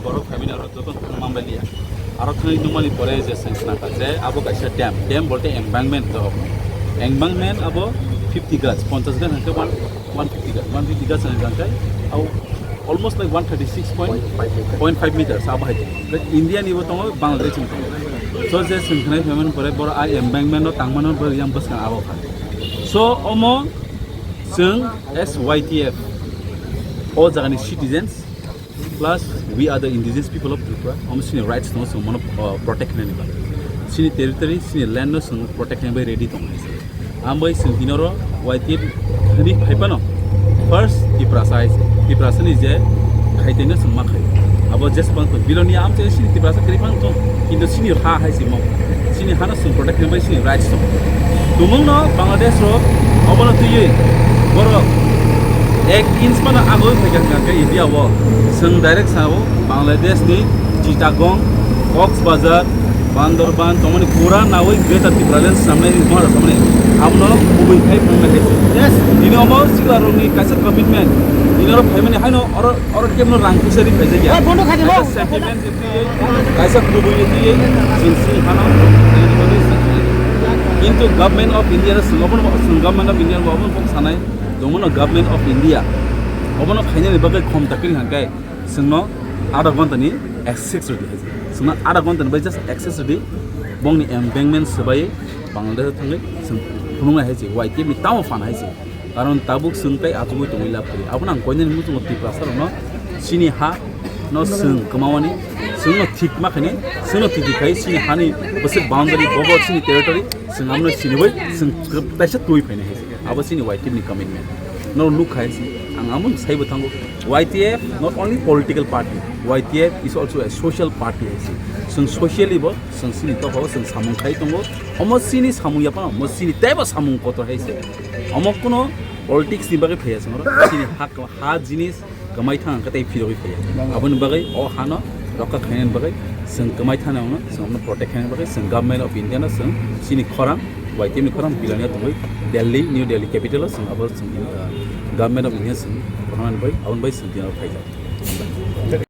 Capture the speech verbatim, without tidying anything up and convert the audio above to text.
Borok family aro joto thangma bai liya. Aro thangwi nungmani pore je chwng khna kha je abo kaisa dam, dam bolte embankment to. Embankment abo fifty gaj, ponchash gaj hwnkhe one, one fifty gaj, one fifty gaj hwnkhe abo almost like one thirty six point five meters abo hai. But India ni bo tongo, Bangladesh ni tongo. So je chwng khna phaimani pore boro a embankment no tangmano bo yang bwskang abo kha. So omo chwng as Y T F o jagani citizens, plus we are the indigenous people of Tripura. Omo chini rights tongo, chwng mono, uh, protect khlaini bagwi. Chini territory, chini land no chwng protect khlaini bagwi ready tongo. Ambai chwng tini oro Y T F thani phai phano first Tiprasa hai se. Tiprasa ni je khaitengno chwng ma khai. Abo jesbang to Bilonia amchai chini Tiprasa kwrwi phano tong. Kintu chini ha hai se mo. Chini hano chwng protect khlaini bagwi chini rights tongo. Tumungno Bangladesh rok obono twiwi borok ek inch phano agoi phaikha hwnkha khe India o chwng direct sao Bangladesh ni Chittagong, Cox's Bazar, Bandarban tongmani pura nawi Greater Tipraland swnamnai ni bumar samani abono kubui khai phunuknai hai se. Yes. Tini omo sikla rokni kaisa commitment. Tini oro phaimani haino oro, oro kebno rang kisa ri phaijak ya. Hey, bondo khaidi mo. Kaisa sentiment. Kaisa kubui twiwi chwng sini hano, kintu Government of India no chwng obono, chwng Government of India no obono kok sanai, tongmano Government of India obono khainani bagwi khomta kwrwi hwnkhe chwngno adha ghonta ni access rwdi hai se. Chwngno adha ghonta ni bai just access rwdi, bongni embankment swbai Bangladesh thangwi chwng phunuknai hai se, Y T F ni tamo phan hai se. Karon tabuk chwng tei achugwi tongwi lab kwrwi. Abono ang koinani muchungo Tiprasa rokno chini ha no chwng kwmawani, chwngno thik ma khainai, chwngno thik thik khai chini hani bwswk boundary bobo chini territory chwng abono siniwi chwng kaisa twi phainai hai. Abo chini Y T F ni commitment. No nuk khai si ang amo saibo thango. Y T F not only political party, Y T F is also a social party hai si. Chwng socially bo chwng chini tokao chwng samung khai tongo. Omo chini samung yapano, omo chini teibo samung kotor hai se. Omo kuno politics ni bagwi phaiya chwng oro. Chini ha, ha jinis kwmai thang khe tei phirogwi phaiya. Aboni bagwi o hano rokha khainani bagwi chwng kwmai thani ono chwng omono protect khainani bagwi chwng Government of India no chwng chini khorang, Y T F ni khorang Bilonia tongwi Delhi, New Delhi capital o chwng abo chwng, uh, Government of India chwng khorang bagwi aboni bagwi chwng tini oro phaijak.